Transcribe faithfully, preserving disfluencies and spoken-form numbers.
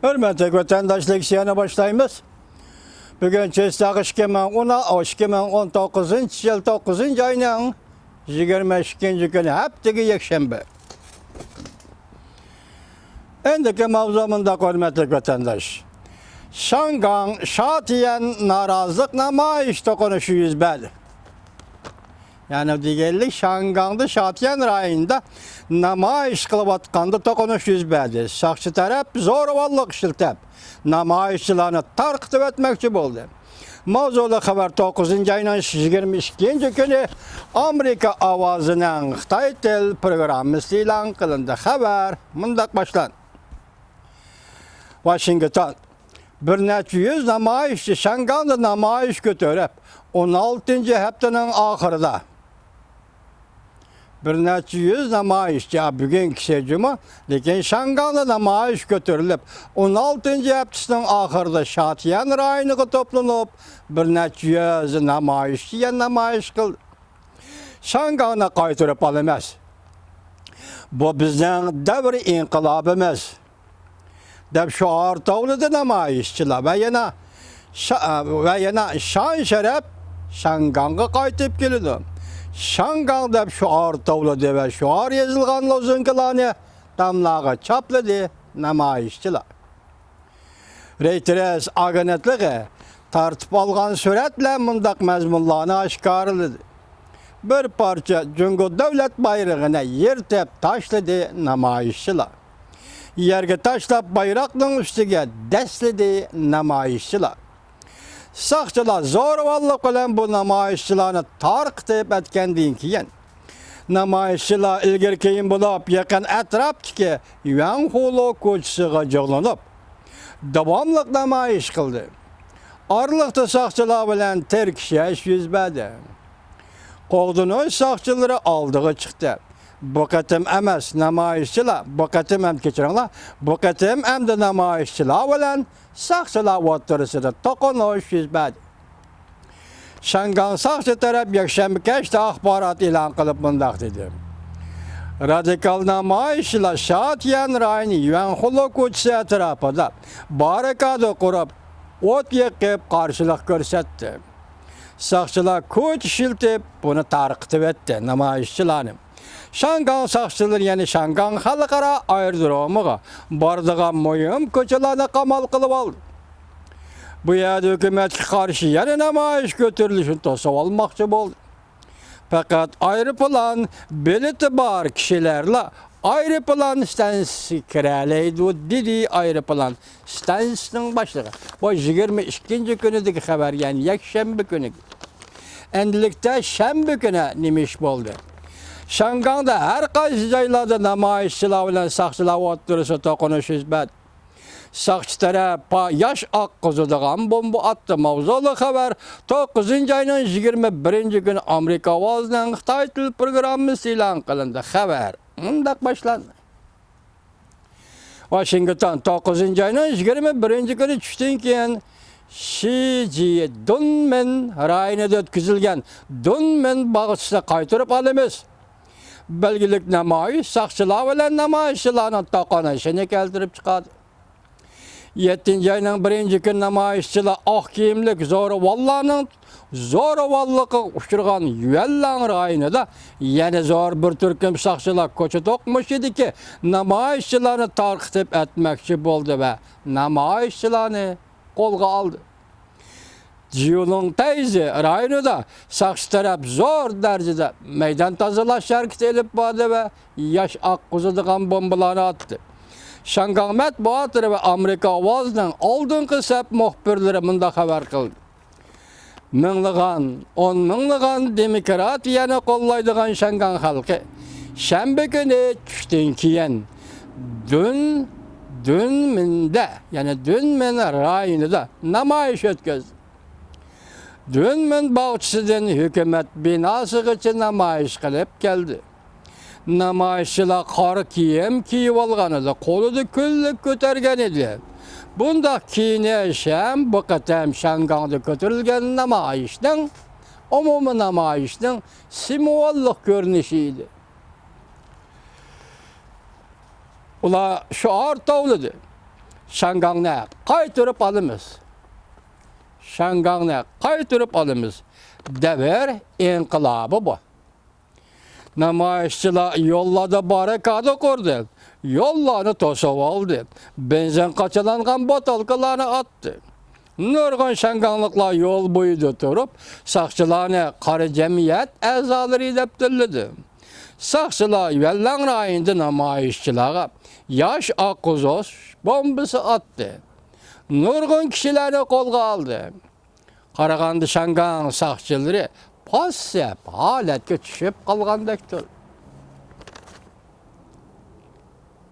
ھۆرمەتلىك ۋەتەنداشلار، يەنە باشلايمىز. بۈگۈن چېسلاق ئىككى مىڭ ئون، ئىككى مىڭ ئون توققۇزىنچى يىل توققۇزىنچى ئاينىڭ يىگىرمە ئىككىنچى كۈنى، ھەپتىگە يەكشەنبە. ئەندىكى ماۋزۇ مۇنداق، ھۆرمەتلىك ۋەتەنداش. شياڭگاڭ شاتيەن نارازىلىق نامايىش توقۇنۇشى يۈز بەردى. يەنى دېگەنلىك، شياڭگاڭدا شاتيەن رايونىدا نامايىش قىلىۋاتقاندا توقۇنۇش يۈز بەردى. ساقچى تەرەپ زورىۋاللىق ئىشلىتىپ، نامايىشچىلارنى تارقىتىۋەتمەكچى بولدى. ماۋزۇلۇق خەۋەر توققۇزىنچى ئاينىڭ يىگىرمە ئىككىنچى كۈنى ئامېرىكا ئاۋازىنىڭ خىتاي تىل پروگراممىسى ئېلان قىلىندى. خەۋەر مۇنداق باشلاندى. ۋاشىنگتون. بىر نەچچە يۈز نامايىشچى شياڭگاڭدا نامايىش كۆتۈرۈپ، ئون ئالتىنچى ھەپتىنىڭ ئاخىرىدا، بىر نەچچە يۈز نامايىشچى، بۈگۈنكىسى جۇما، لېكىن شياڭگاڭدا نامايىش كۆتۈرۈلۈپ، ئون ئالتىنچى ھەپتىسىنىڭ ئاخىرىدا شاتيەن رايونىغا توپلىنىپ، بىر نەچچە يۈز نامايىشچى يەنە نامايىش قىلدى. شياڭگاڭنى قايتۇرۇپ ئالىمىز. بۇ بىزنىڭ دەۋر ئىنقىلابىمىز، دەپ شوئار توۋلىدى نامايىشچىلار ۋە يەنە شا-، ۋە يەنە شان شەرەپ شياڭگاڭغا قايتىپ كېلىدۇ. شياڭگاڭ دەپ شوئار توۋلىدى ۋە شوئار يېزىلغان لوزۇنكىلارنى تاملارغا چاپلىدى نامايىشچىلار. رېيتېرس ئاگېنتلىقى تارتىپ ئالغان سۈرەتلەر مۇنداق مەزمۇنلارنى ئاشكارىلىدى. بىر پارچە جۇڭگو دۆلەت بايرىقىنى يىرتىپ تاشلىدى نامايىشچىلار. يەرگە تاشلاپ بايراقنىڭ ئۈستىگە دەسسىلىدى نامايىشچىلار. ساقچىلار زورىۋاللىق بىلەن بۇ نامايىشچىلارنى تارقىتىپ ئەتكەندىن كېيىن، نامايىشچىلار ئىلگىرى كېيىن بولۇپ يېقىن ئەتراپتىكى يۈەنخۇلۇ كوچىسىغا جۇغلىنىپ، داۋاملىق نامايىش قىلدى. ئارىلىقتا ساقچىلار بىلەن تىركىشىش يۈز بەردى. قوغدىنىش ساقچىلىرى ئالدىغا چىقتى. بۇ قېتىم ئەمەس، نامايىشچىلار، بۇ قېتىم ھەم، كەچۈرۈڭلار، بۇ قېتىم ئەمدى نامايىشچىلار بىلەن ساقچىلار ئوتتۇرىسىدا توقۇنۇش يۈز بەردى. شياڭگاڭ ساقچى تەرەپ يەكشەنبە كەچتە ئاخبارات ئېلان قىلىپ مۇنداق دېدى: رادىكال نامايىشچىلار شاتيەن رايونى يۈەنخۇلۇ كوچىسى ئەتراپىدا باررىكادا قۇرۇپ، ئوت يېقىپ قارشىلىق كۆرسەتتى. ساقچىلار كوچا ئىشلىتىپ بۇنى تارقىتىۋەتتى، نامايىشچىلارنى. شياڭگاڭ ساقچىلىرى يەنە شياڭگاڭ خەلقئارا ئايرودرومىغا بارىدىغان مۇھىم كوچىلارنى قامال قىلىۋالدى. بۇ يەردە ھۆكۈمەتكە قارشى يەنە نامايىش كۆتۈرۈلۈشىنى توسۇۋالماقچى بولدى. پەقەت ئايروپىلان بېلىتى بار كىشىلەرلا ئايروپىلان ئىستانسىسىغا كىرەلەيدۇ، دېدى ئايروپىلان ئىستانسىسىنىڭ باشلىقى. بۇ يىگىرمە ئىككىنچى كۈنىدىكى خەۋەر، يەنى يەكشەنبە كۈنى. ئەمدىلىكتە شەنبە كۈنى نېمە ئىش بولدى؟ شياڭگاڭدا ھەر قايسى جايلاردا نامايىشچىلار بىلەن ساقچىلار ئوتتۇرىسىدا توقۇنۇش يۈز بەردى. ساقچى تەرەپ پا-، ياش ئاققۇزىدىغان بومبا ئاتتى. ماۋزۇلۇق خەۋەر توققۇزىنچى ئاينىڭ يىگىرمە بىرىنچى كۈنى ئامېرىكا ئاۋازىنىڭ خىتاي تىل پروگراممىسى ئېلان قىلىندى. خەۋەر مۇنداق باشلاندى. ۋاشىنگتون، توققۇزىنچى ئاينىڭ يىگىرمە بىرىنچى كۈنى چۈشتىن كېيىن شى جى دۇنمىن رايونىدا ئۆتكۈزۈلگەن دۇنمىن باغچىسىنى قايتۇرۇپ ئالىمىز. بەلگىلىك نامايىش ساقچىلار بىلەن نامايىشچىلارنىڭ توقۇنۇشىنى كەلتۈرۈپ چىقاردى. يەتتىنچى ئاينىڭ بىرىنچى كۈنى نامايىشچىلار ئاق كىيىملىك زورىۋاللارنىڭ زورىۋاللىقىغا ئۇچرىغان يۈەنلاڭ رايونىدا يەنە زور بىر تۈركۈم ساقچىلار كوچا توقمىشىدىكى نامايىشچىلارنى تارقىتىپ ئەتمەكچى بولدى ۋە نامايىشچىلارنى قولغا ئالدى. جيۇلۇڭ تەيزى رايونىدا ساقچى تەرەپ زور دەرىجىدە مەيدان تازىلاش ھەرىكىتى ئېلىپ باردى ۋە ياش ئاققۇزىدىغان بومبىلارنى ئاتتى. شياڭگاڭ مەتبۇئاتلىرى ۋە ئامېرىكا ئاۋازىنىڭ ئالدىنقى سەپ مۇخبىرلىرى مۇنداق خەۋەر قىلدى: مىڭلىغان، ئون مىڭلىغان دېموكراتىيەنى قوللايدىغان شياڭگاڭ خەلقى شەنبە كۈنى چۈشتىن كېيىن دۈن، دۈنمىندە، يەنى دۈنمىن رايونىدا نامايىش ئۆتكۈزدى. دۈنمىن باغچىسىدىن ھۆكۈمەت بىناسىغىچە نامايىش قىلىپ كەلدى. نامايىشچىلار قارا كىيىم كىيىۋالغان ئىدى، قولىدا كۈنلۈك كۆتەرگەن ئىدى. بۇنداق كىيىنىش ھەم بۇ قېتىم شياڭگاڭدا كۆتۈرۈلگەن نامايىشنىڭ، ئومۇمىي نامايىشنىڭ سىمۋوللۇق كۆرۈنۈشى ئىدى. ئۇلار شوئار توۋلىدى. شياڭگاڭنى قايتۇرۇپ ئالىمىز. شياڭگاڭنى قايتۇرۇپ ئالىمىز. دەۋر ئىنقىلابى بۇ. نامايىشچىلار يوللاردا باررىكادا قۇردى، يوللارنى توسۇۋالدى، بېنزىن قاچىلانغان بوتۇلكىلارنى ئاتتى. نۇرغۇن شياڭگاڭلىقلار يول بويىدا تۇرۇپ، ساقچىلارنى قارا جەمئىيەت ئەزالىرى دەپ تىللىدى. ساقچىلار يۈەنلاڭ رايونىدا نامايىشچىلارغا ياش ئاققۇزۇش بومبىسى ئاتتى. نۇرغۇن كىشىلەرنى قولغا ئالدى. قارىغاندا شياڭگاڭ ساقچىلىرى پاسسىپ ھالەتكە چۈشۈپ قالغاندەكتۇر.